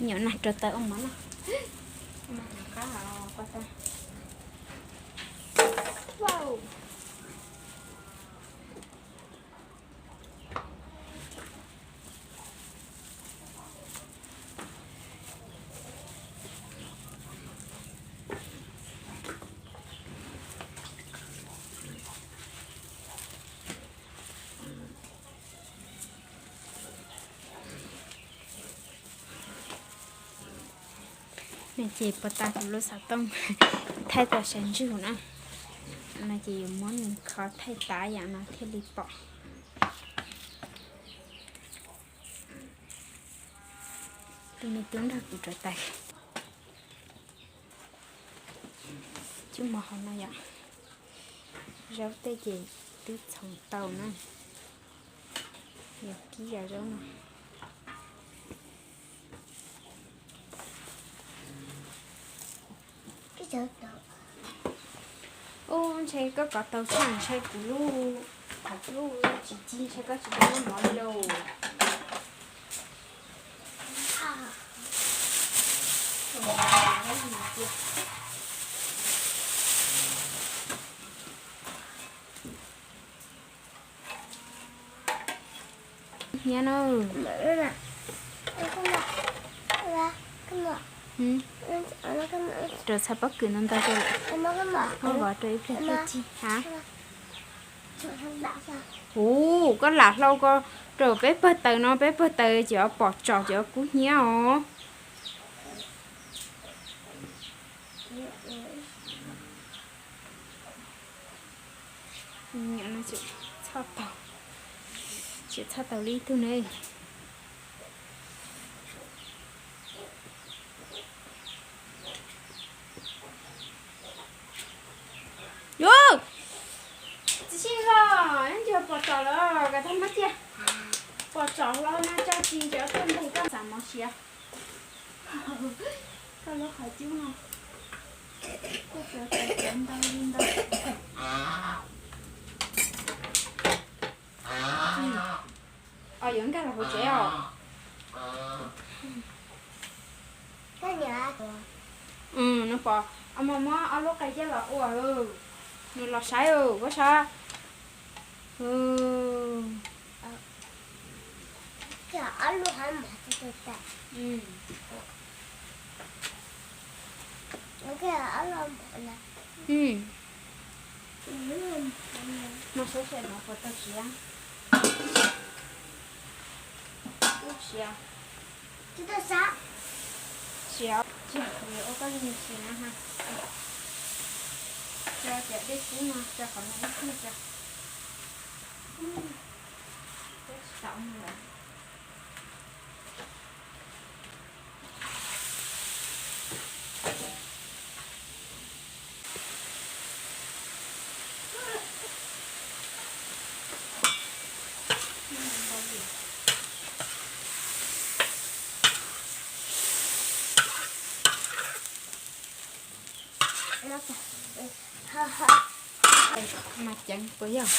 Nyuam nas rau taws ua mov noj. No ces puas tas kuv lub xov tooj thaij tau sab ntsug na. No ces yuav muab nws kho thaij tav yam no thiaj li pom. Tus me tub nrog kuv rauv taws. Cub mov hauv no yom. Zaub tej ces twb txhoov tau na. Yuav kib cov zaub no. Ub, ntshe koj kov tau tshaj ntshe kuv lub, kuv lub tsis ci ntshe koj tsis tau muab mov li lauj. Hnyiab na. Rau txhaj pob kws ntau ntau rau lawm. Muab vov rau ib pliag tuaj cig ha. Ub, koj lam hlau ko rau peb pawg taws no, peb pawg taws ces pom tsom ces kub hnyiab os. Tsis txhob taug li ib tug ne. Yuav, tsis sib los, ntshe pom tsom lawm, koj tag mab cia. Pom tsom hlo no tso tsis ntshe tuaj nteeg koj xav mov siav. Koj lub qhov cub no, koj tsuav tau cov ntau li ntau. Os, yuav nkag los hauv tsev os. Nws pom, muab ob lub qe coj los ua, nws los saib, koj saib. Muab saib saib no puas tau siav. Siav. Siav, tsis ua koj li siav na ha. Tso cov dej kub no rau qhov no ib pliag tso. Peb tsis tau mus lawm. Mas ceev puas yog?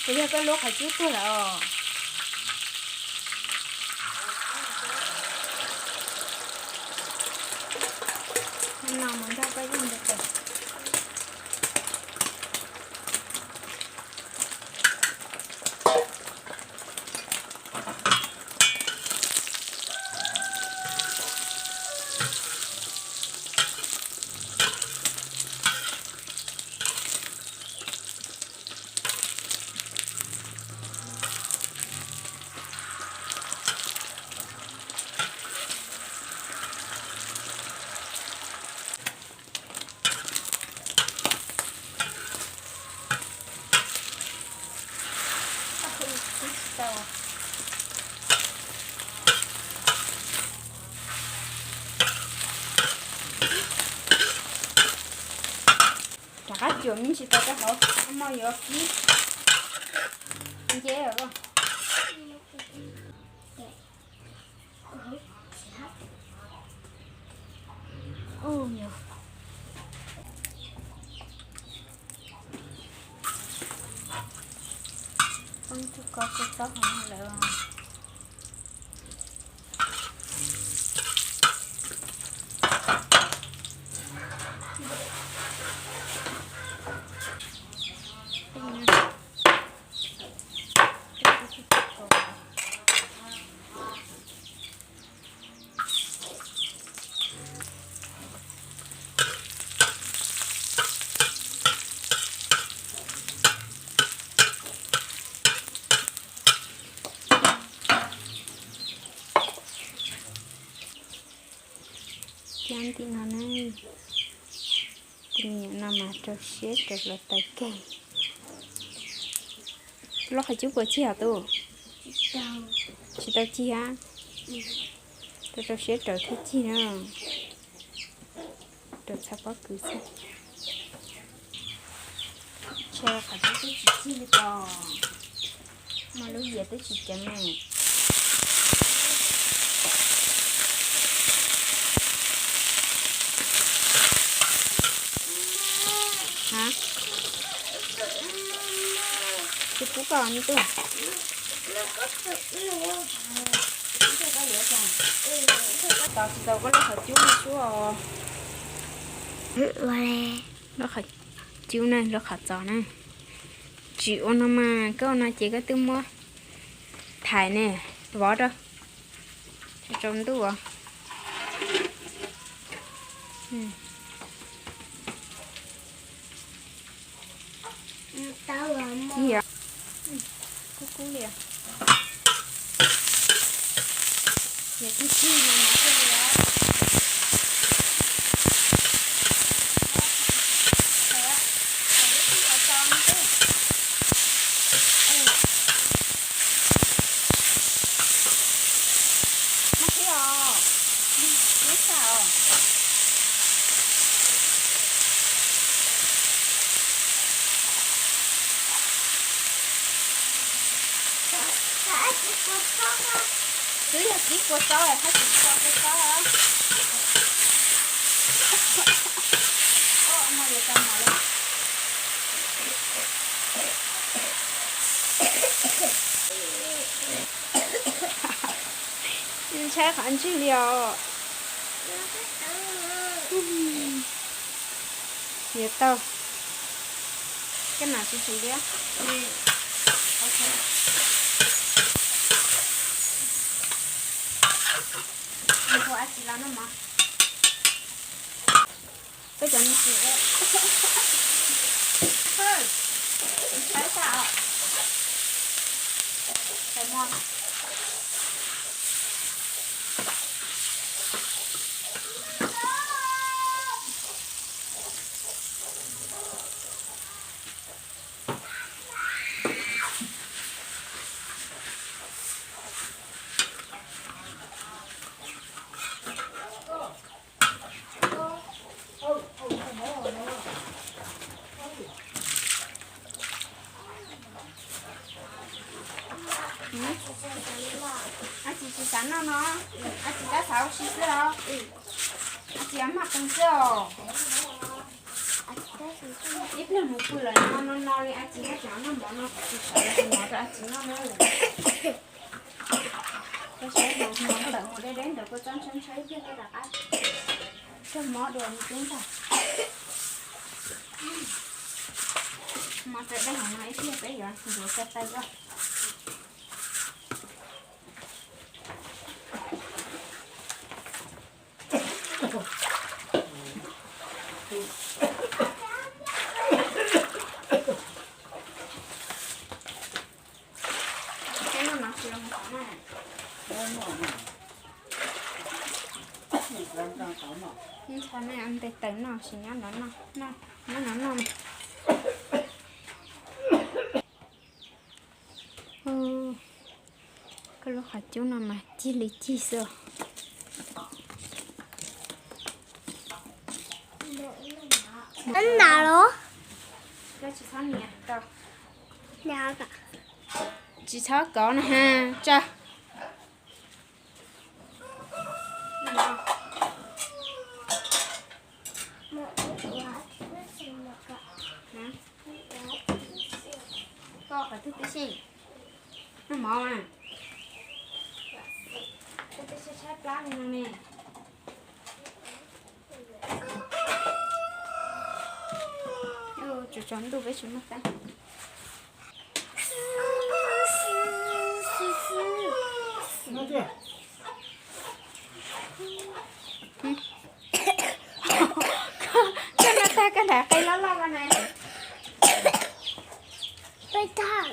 Kuv yog koj lub qhov cub tuag lawm os. No mus nrog koj yeej ntawd. Yeej tsis tau rau hauv, hmo yuav kib nce os. Ub, yog poob tug ko txob hauv no lawm. Cab ntim no na. Tus me nyuam no mas rau siab rau hluav taws kawg. Lub qhov cub puas cig os tub? Tsis tau cig a. Rau rau siab rau thiaj cig na. Rau txhaj pob kws xwb. Ntshe qhov cub twb tsis cig li ko. Mas lub yias twb tsis ceev ne. Ha? Tsis pub koj me tub. Tos tsis tau koj lub qhov cub li suab os. Lub qhov cub na, lub qhov txos na. Tsis ua no mas koj ua no ces koj twb muab thaiv ne, vov rau tsaus ntuj os. Cig os. Kub kub li os. Yog cig cig no mas thiaj li os. Nab qhib os, nab xav os. Twb yog kib kua txob, haj tsis tsis tau kua txob. Ua no yuav tau mov li. Ntshai qhov ntswg li os. Yuav tau. Koj nam tsis tsum li. Ua tsis los no mas. Peb cov me ntsis, ntshai tas os. Tau mov. Ab tsis tsis xav noj no, ab tsis tab xav ua si xwb os. Ab tsis maj qee xwb os. Ib pliag mus pw lawm no no no li ab tsis, ab tsis noj mov no, kuv tsis sawv los mov rau ab tsis noj na. Koj saib no, mov ntawm mus deb deb ntawd kua txob ntshai ntshai, ib pliag koj rov qab coj mov dua mus tub ntag. Mov txawm dej hauv no ib pliag peb yuav ntxuav ko taw os. Ntshai ne, ntes taws noj sis nyob no noj, nyob no noj. Koj lub qhov cub no mas cig li cig xwb. Nab ntas los? Tsis txhob nias tau. Tsis txhob kov na ha. Tsa. Koj qhov twg tib si? Noj mov mas. Koj twb tshaib tshaib plab li no ne. Tsaus tsaus ntuj peb tsis muaj tab. Koj noj tag koj nrhiav qe loj loj ko na. Peb thaj,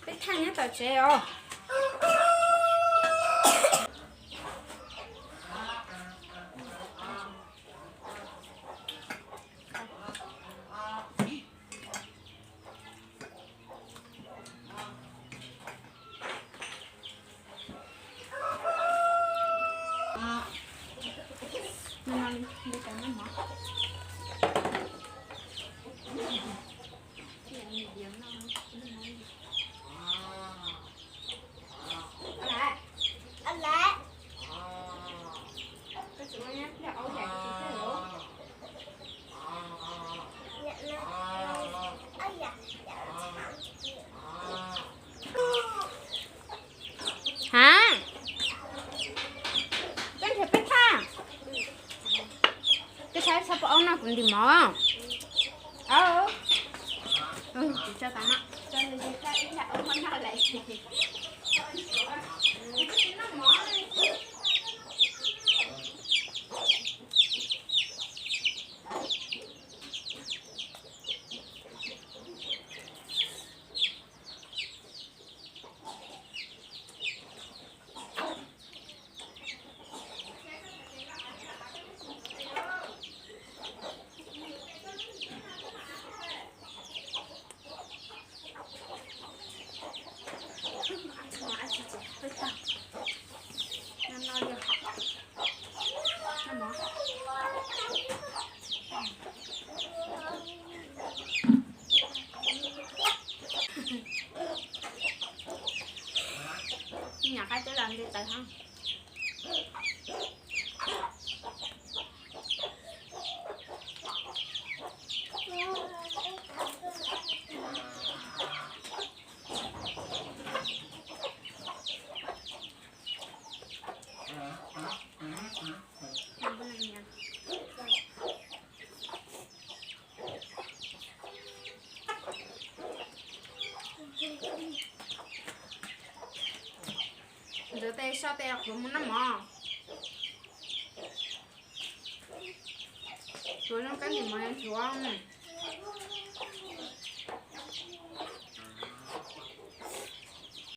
peb thaj nyob tom tsev os. Ha, koj nrhiav peb thaj. Koj saib txhob pom aub noj kuv ntim mov. Aub, tsis tso tas no, tso ib thaj aub muab noj lawm. Nyom qaib twb los nti tawv hab. Ntxuav tes so tes qhuav mus noj mov. Ntxuav zoo kab ntim mov ntxuav.